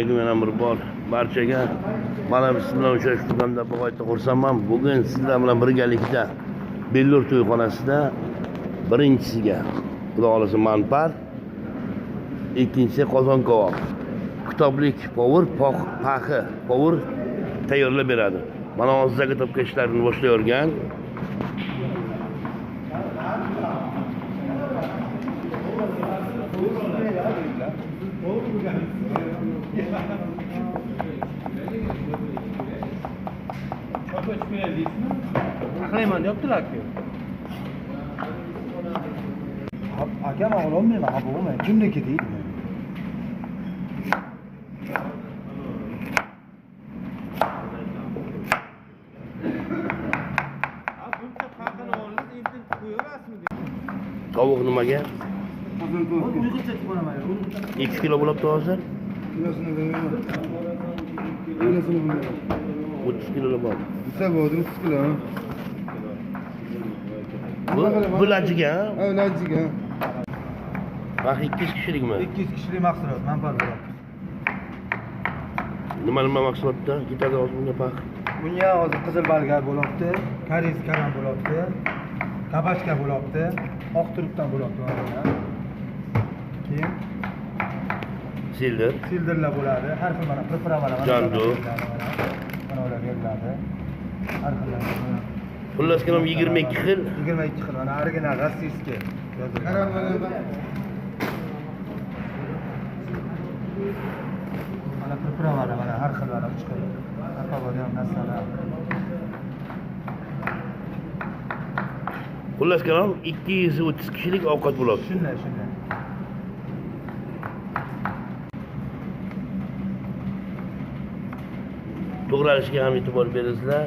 alaykum yana bir bor barchaga. Mana biz sizlar bilan uchrashganimdan bag'oyatda xursandman. Bugun sizlar bilan birgalikda Bellur to'yxonasida birinchisiga Xudo xolasa manpar, ikkinchisi qozon kabob. Kitoblik povur paxi povur tayyorlab beradi. Mana hozir zagotovka ishlarini boshlayotgan. Aqlayman deyaptilar-ku. Aka, men ololmayman, xafa bo'lmang. Kimniki deydi. Tovuq nimaga? 2 kilo bo'libdi hozir. Kilosini bilmayman. Kilosini bilmayman. 30 kilo bor. Bitta bo'ldi 30 kilo. Bu lajiga, ha? Ha, lajiga. Bak 200 kishilikmi? 200 kishilik mahsulot, manfaat bo'ladi. Nima mahsulotda ketadi hozir bunga pax? Bunga hozir qizil balga bo'libdi, koreys karam bo'libdi, kabachka bo'libdi, oq turibdan bo'libdi mana. Keyin sildir. Sildirlar bo'ladi, har xil mana pripravalar mana. Jandu. Mana ular beriladi. Har xil. Xullas kalom 22 xil. 22 xil mana original rossiyskiy. Mana pripravalar mana har xil mana 3 xil. Arpa narsalar. Xullas kalom 230 kishilik ovqat bo'ladi. Shunday, shunday. To'g'ralishga ham e'tibor berasizlar.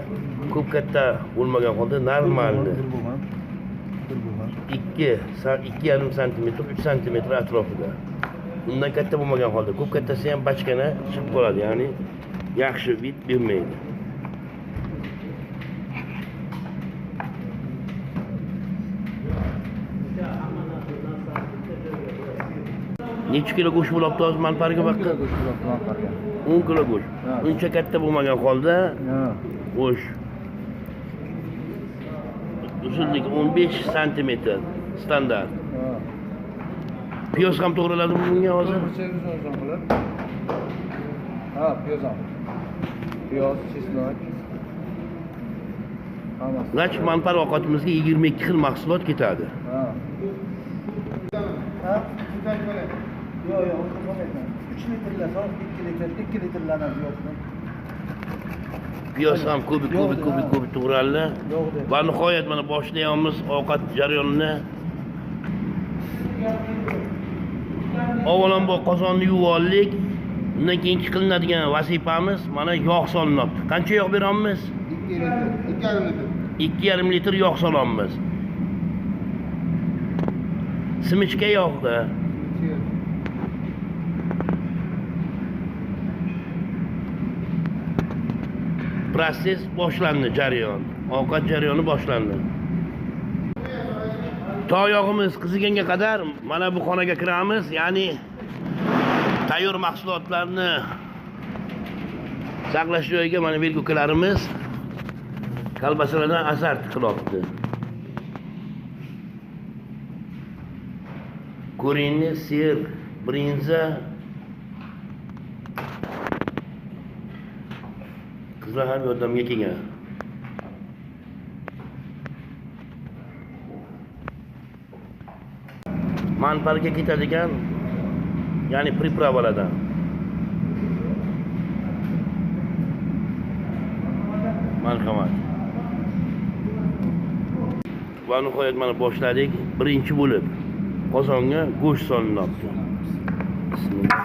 Ko'p katta bo'lmagan holda normalni. 2,5 santimetr, 3 santimetr atrofida. Undan katta bo'lmagan holda, ko'p kattasi ham bachkana chiqib qoladi, ya'ni yaxshi bit bermaydi. Necha kilo go'sht bo'libdi hozir manparga boqqa? 10 kilo go'sht. Uncha katta bo'lmagan holda go'sht. Uzunligi 15 santimetr standart. Piyoz ham to'g'riladimi bunga hozir? Ha, piyoz ham. Piyoz, chesnok. Hammasi. Lach manpar ovqatimizga 22 xil mahsulot ketadi. Ha. Ha? Yo'q, yo'q, bo'lmaydi. 3 litrlar, 2 litr, 2 litrlardan yo'qmi? Piyoz ham ko'p to'g'raldi. Va nihoyat mana boshlayamiz ovqat jarayonini. Avvalambor qozonni yuvib oldik. Undan keyingi qilinadigan vazifamiz mana yog' solinyapti. Qancha yog' beramiz? 2 litr, 2,5 litr. 2,5 litr yog' solamiz. Simichka yog'i. Proses boshlandi, jarayon. Ovqat jarayoni boshlandi. To yog'imiz qiziganga qadar mana bu xonaga kiramiz, ya'ni tayyor mahsulotlarni saqlash joyiga mana belgukalarimiz kolbasalardan asar tiqilyapti. Ko'rinni, sir, brinza. Qizlar ham yordamga kelgan. Manparga ketadigan, ya'ni pripravalardan. Marhamat. Va nihoyat mana boshladik. Birinchi bo'lib qozonga go'sht solinyapti. Bismillah.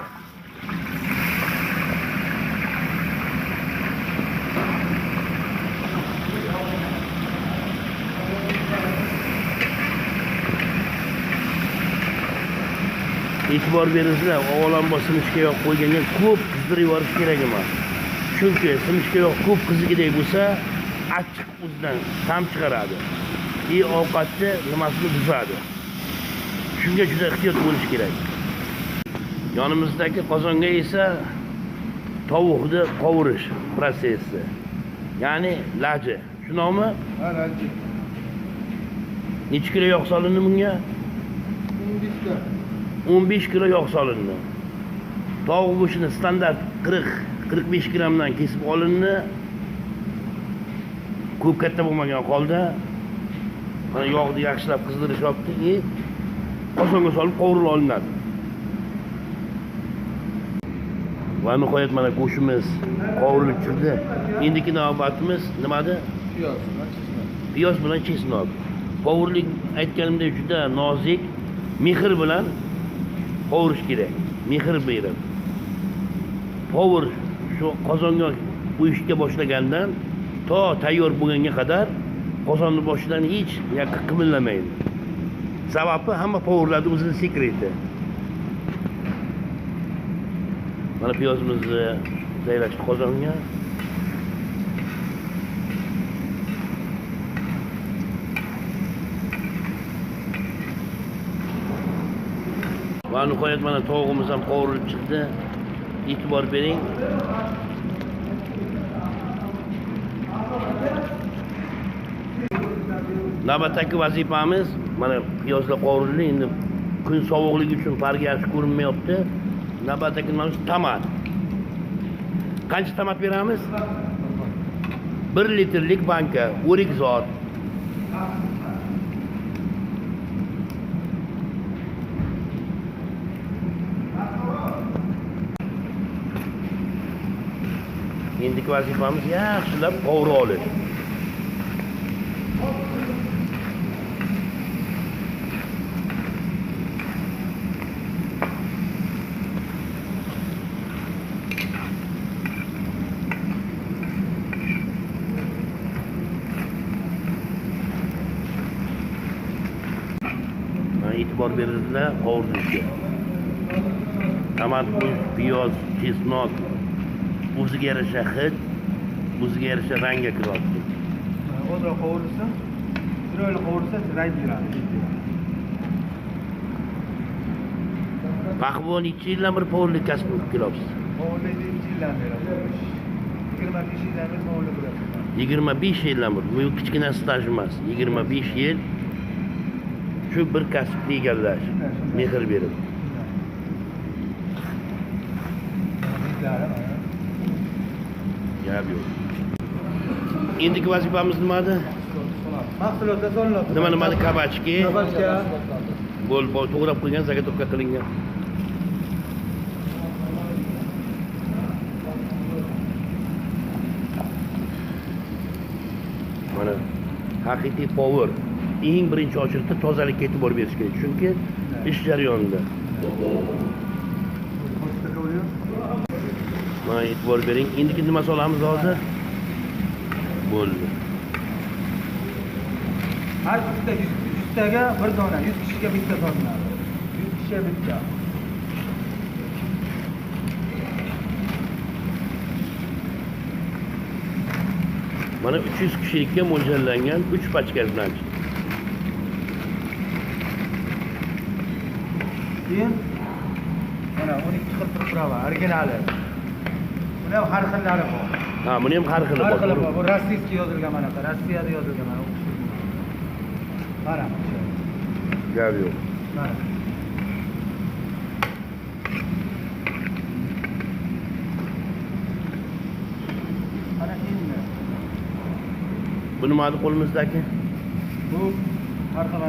E'tibor beringizlar, avvalambor simichka yog' qo'yganga ko'p qizdirib yuborish kerak emas. Chunki simichka yog' ko'p qizigiday bo'lsa, achchiq o'zidan ta'm chiqaradi. Ovqatni nimasini buzadi. Shunga juda ehtiyot bo'lish kerak. Yonimizdagi qozonga esa Tovuqni qovurish prosesi. Ya'ni laji. Shundoqmi? Ha, laji. Necha kilo yog' solindi bunga? 15 kilo. 15 kilo yog' solindi. Tovuq go'shtini standart 40-45 grammdan kesib olindi. Ko'p katta bo'lmagan holda mana yog'ni yaxshilab qizdirishyapti, qozonga solib qovurib olinadi. Va nihoyat mana go'shtimiz qovurilib chiqdi. Endigi navbatimiz nimada? Piyoz bilan chesnok. Piyoz bilan chesnok. Qovurlik aytganimdek juda nozik, mehr bilan qovurish kerak. Mehr berib. Qovur shu qozonga qo'yishga boshlagandan to tayyor bo'lganga qadar qozonni boshidan hech yoqqa qimillamaydi. Sababi hamma povurlarning o'zini sekreti. Mana piyozimizni zaylashdi qozonga. Va nihoyat mana tovug'imiz ham qovurilib chiqdi. E'tibor bering. Navbatdagi vazifamiz mana piyozlar qovurildi, endi kun sovuqligi uchun farqi yaxshi ko'rinmayapti. Navbatdagi nimamiz tomat. Qancha tomat beramiz? 1 litrlik banka, o'rikzor. Endigi vazifamiz yaxshilab qovurib olish. E'tibor beringlar qovurishga. Tomat, piyoz, chesnok o'ziga yarasha hid, o'ziga yarasha rangga kiryapti. Ozroq qovurilsa, chiroyli qovurilsa rang beradi. Mahbub, necha yildan beri povurlik kasb qilib kelyapsiz? Povurlikni 2 yildan beri. 25 yildan beri povurlik qilyapman. 25 yildan beri. Bu kichkina staj emas. 25 yil shu bir kasbni egallash, mehr berib. Gap yo'q. Endigi vazifamiz nimada? Mahsulotlar solinadi. Nima nimada? Kabachki. Kabachka. Bo'l, to'g'rab qo'ygan, zagotovka qilingan. Mana haqiqiy povur. Eng birinchi ochilishda tozalikka e'tibor berish kerak, chunki ish jarayonida. Mana e'tibor bering. Endigi nima solamiz hozir? Bo'ldi. Har bitta 100 taga bir dona, 100 kishiga bitta solinadi. 100 kishiga bitta. Mana 300 kishilikka mo'ljallangan 3 pachka bilan. Keyin mana 12 xil priprava, originali. Buni ham har xillari bor. Ha, buni ham har xili bor. Har xili bor. Bu rossiyskiy yozilgan mana, Rossiyada yozilgan mana. Mana. Gap yo'q. Mana. Mana endi. Bu nimani qo'limizdagi? Bu har xil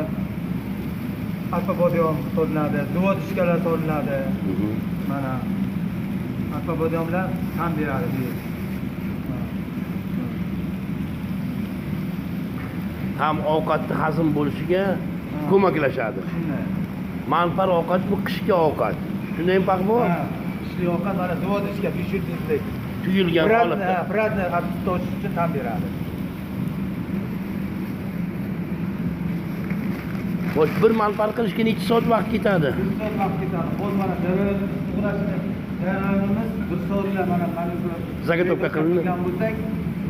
alfa bodom solinadi, duvodishkalar solinadi. Mana alfa bodomlar ta'm beradi bu yerga. Ham ovqatni hazm bo'lishiga ko'maklashadi. Shunday. Manfar ovqat bu qishki ovqat. Shundaymi Paqbo? Ha, qishki ovqat mana duvodishka 5 yulduzlik. Tuyulgan holatda. Biradni appetit ochish uchun ta'm beradi. Xo'sh, bir manfar qilishga necha soat vaqt ketadi? 1 soat vaqt ketadi. Hozir mana jarayonimiz 1 soatda mana zagotovka qilinadi. Bo'lsak,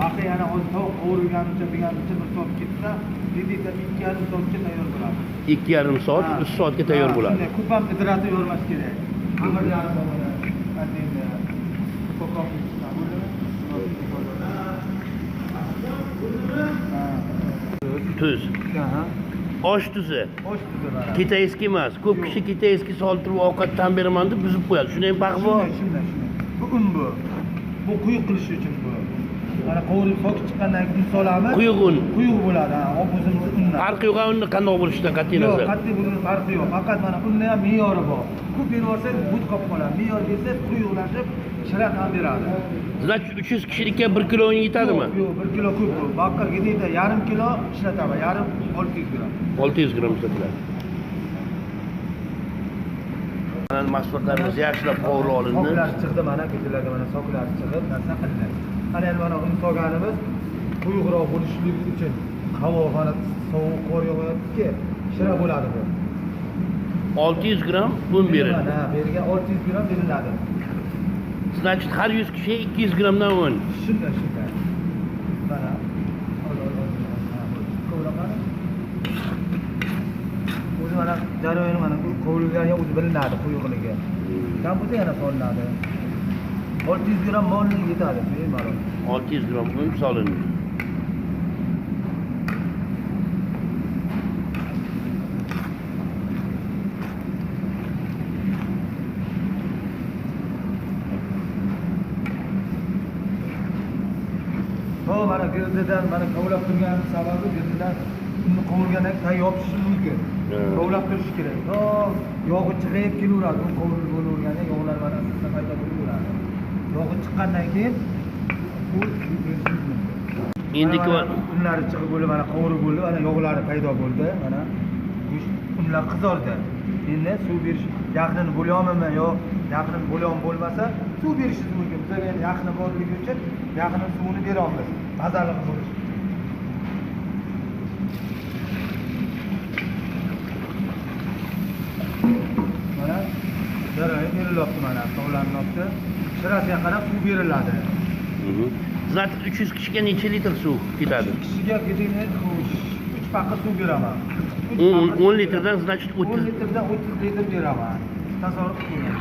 axir yana hozir tovuq qovurilganicha deganicha 1 soat ketsa, dedikda 2,5 soatga tayyor bo'ladi. 2,5 soat, 3 soatga tayyor bo'ladi. Shunday, ko'p ham idratib yormash kerak. Xamirlari bor mana, Tuz. Osh tuzi. Osh tuzi mana. Kitayskiy emas. Ko'p kishi kitayskiy solib turib ovqat tan beraman deb buzib qo'yadi. Shuni ham farqi bor. Shunday. Bu un bu. Bu quyuq qilish uchun bu. Mana qovurib soki chiqqandan keyin solamiz. Quyuq un. Quyuq bo'ladi, ha, o'zimiz undan. Farqi yo'q, unni qandoq bo'lishidan qat'iy nazar. Yo'q, qat'iy buni farqi yo'q. Faqat mana unni ham me'yori bor. Ko'p berib yuborsangiz but qolib qoladi. Me'yor bersangiz quyuqlashib shira ham beradi. Значит, 300 kishilikka 1 kilo un yetadimi? Yo'q, 1 kilo ko'p bu. Baqa где-то yarim kilo ishlataman, yarim 600 gram. 600 gram ishlatiladi. Mana mahsulotlarimiz yaxshilab qovurib olindi. Soklar chiqdi mana, kechalarga mana soklar chiqib, narsa qilindi. Ana endi mana un solganimiz quyuqroq bo'lishligi uchun havo mana sovuq qor yog'ayapti-ki, shira bo'ladi bu. 600 gram un beriladi. Ha, bergan 600 gram beriladi. Значит, har 100 kishiga 200 gramdan un. Shunday. Mana o'zi mana jarayoni mana qovurilgani o'zi bilinadi quyuqligi. Kam bo'lsa yana solinadi. 600 gram molni yetadi, bemalol. 600 gram un solindi. Mana girdidan mana kovlab turganimiz sababi girdidan unni qovurgandan keyin yopishishi mumkin. Kovlab turish kerak. To yog'i chiqib kelaveradi. Un qovurilib bo'laverganda yog'lar mana ustida paydo bo'laveradi. Yog'i chiqqandan keyin bu berishingiz mumkin. Endiki unlari chiqib bo'lib, mana qovurib bo'ldi, mana yog'lari paydo bo'ldi. Mana go'sht unlar qizardi. Endi suv berish yaxnini bo'lyapmimi yo yaxnin bo'lyon bo'lmasa suv berishingiz mumkin. Bizga endi yaxni borligi uchun yaxni suvini beramiz. Mazali bo'lishi. Mana jarayon berilyapti mana, tovlanyapti. Shirasiga qarab suv beriladi. Значит, 300 kishiga necha litr suv ketadi? 300 kishiga где-то 3 paqir suv beraman. 10 litrdan, значит, 10 litrdan 30 litr beraman. Tasavvur qiling.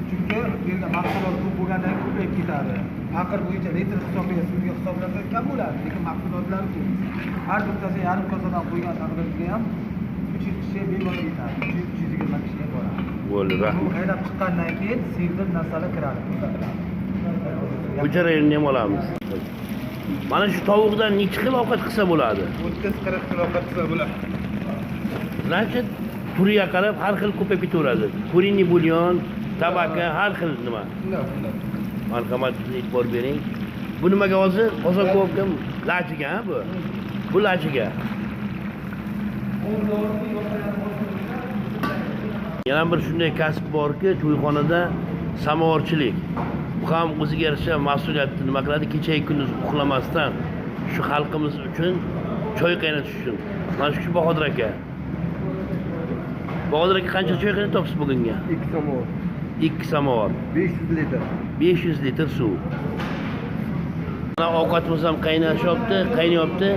Chunki bu yerda mahsulot ko'p bo'lgandan keyin ko'payib ketadi. Paqir bo'yicha litr hisobiga suvga hisoblansa kam bo'ladi, lekin mahsulotlar ko'p. Har bittasi yarim kosadan qo'ygan taqdirimizga ham 300 kishiga bemalol yetadi. 320 kishiga boradi. Bo'ldi, rahmat. Qaynab chiqqandan keyin seldir narsalar kiradi, ko'rsatiladi. Bu jarayonni ham olamiz. Mana shu tovuqdan necha xil ovqat qilsa bo'ladi? 30-40 xil ovqat qilsa bo'ladi. Значит, turiga qarab har xil ko'payib ketaveradi. Куриный бульон, tabaka, har xil nima. Marhamat, e'tibor bering. Bu nimaga hozir? Qozon kabobga, lachiga, ha bu? Bu lachiga. Yana bir shunday kasb borki, to'yxonada samovarchilik. Bu ham o'ziga yarasha mas'uliyatni nima qiladi? Kecha kunduz uxlamasdan shu xalqimiz uchun choy qaynatish uchun. Mana shu Bahodir aka. Bahodir aka qancha choy qaynatyapsiz bugunga? 2 samovar. 2 samovar. 500 litr. 500 litr suv. Mana ovqatimiz ham qaynashyapti, qaynayapti.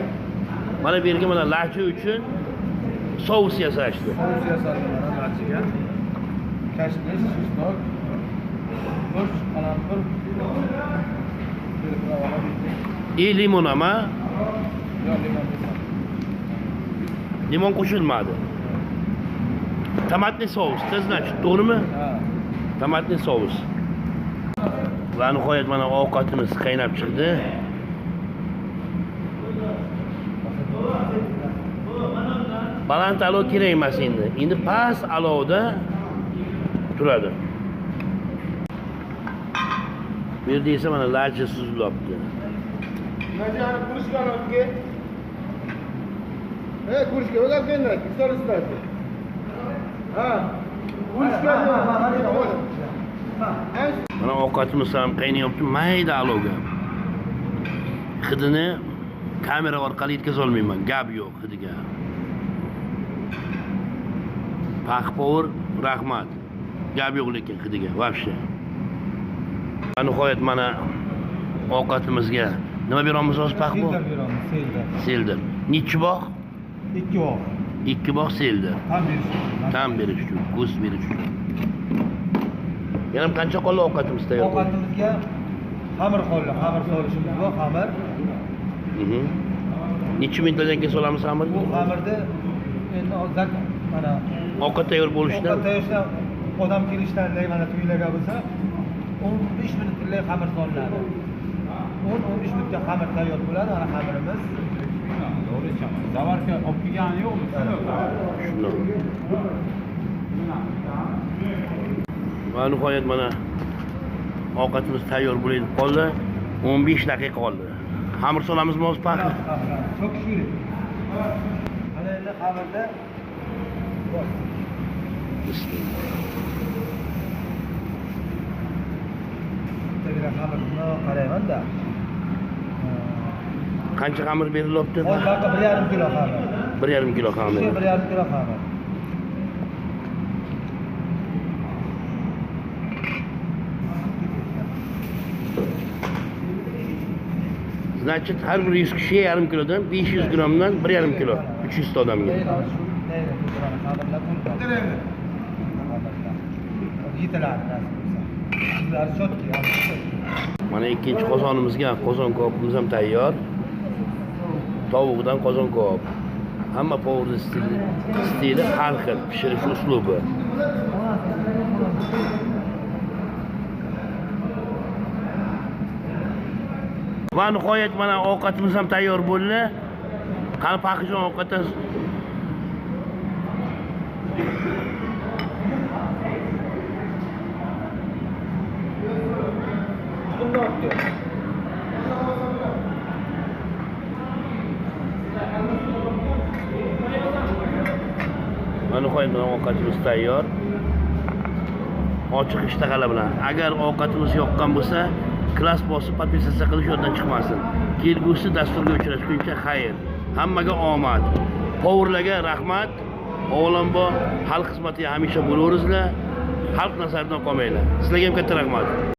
Mana bu yerga mana lachi uchun sous yasashdi. Sous yasaldi mana lachiga. Kashmish, chesnok, murch, qalampir, limon ham, ha? Yo'q, limon desam. Limon qo'shilmadi. Tomatli sous, значит, to'g'rimi? Ha. Tomatli sous. Va nihoyat mana ovqatimiz qaynab chiqdi. Baland alov kerak emas endi. Endi past alovda turadi. Bu yerda esa mana lachi suzilyapti. Najani kurishgan olib kel. Kurishga o'lab keldi, ikki. Ha. Kurishga. Mana ovqatimiz ham qaynayapti mayda alovga. Hidini kamera orqali yetkaza olmayman, gap yo'q hidiga. Paxpovur rahmat. Gap yo'q lekin hidiga, вообще. Nihoyat mana ovqatimizga nima beramiz hozir paxpovur? Seldir beramiz, seldir. Seldir. Nechi bog'? 2 bog'. 2 bog' seldir. Tam berish uchun. Tam berish uchun, ko'z berish uchun. Yana qancha qoldi ovqatimiz tayyor? Ovqatimizga Xamir qoldi, xamir solishimiz bor, xamir. Necha minutdan keyin solamiz xamirni? Bu xamirni endi hozir mana ovqat tayyor bo'lishidan, ovqat tayyorlashdan odam kelishdan mana to'ylarga bo'lsa 15 minutlik xamir solinadi. 10-15 minutda xamir tayyor bo'ladi. Mana xamirimiz. To'g'ri ichaman. Zavarka olib kelgani yo'qmi? Shunday. Va nihoyat mana ovqatimiz tayyor bo'lib qoldi. 15 daqiqa qoldi. Xamir solamizmi hozir paxi? Çok şirin. Mana endi xamirda Bismillah. Bittagina xamirni qarayman-da. Qancha xamir berilyapti? Hozir 1,5 kilo xamir. 1,5 kilo xamir. 1,5 kilo xamir. Значит, har bir 100 kishiga yarim kilodan 500 grammdan 1,5 kilo, 300 ta odamga. Mana ikkinchi qozonimizga qozon kabobimiz ham tayyor. Tovuqdan qozon kabob. Hamma povarning stili har xil, pishirish uslubi. Va nihoyat mana ovqatimiz ham tayyor bo'ldi. Qani Paqijon ovqatdan mana nihoyat mana ovqatimiz tayyor. Ochiq ishtahali bilan. Agar ovqatimiz yoqqan bo'lsa, klass bosib podpisatsiya qilish yoddan chiqmasin. Kelgusi dasturga uchrashguncha xayr. Hammaga omad. Povarlarga rahmat. Avvalambor xalq xizmatiga hamisha bo'laveringlar. Xalq nazaridan qolmanglar. Sizlarga ham katta rahmat.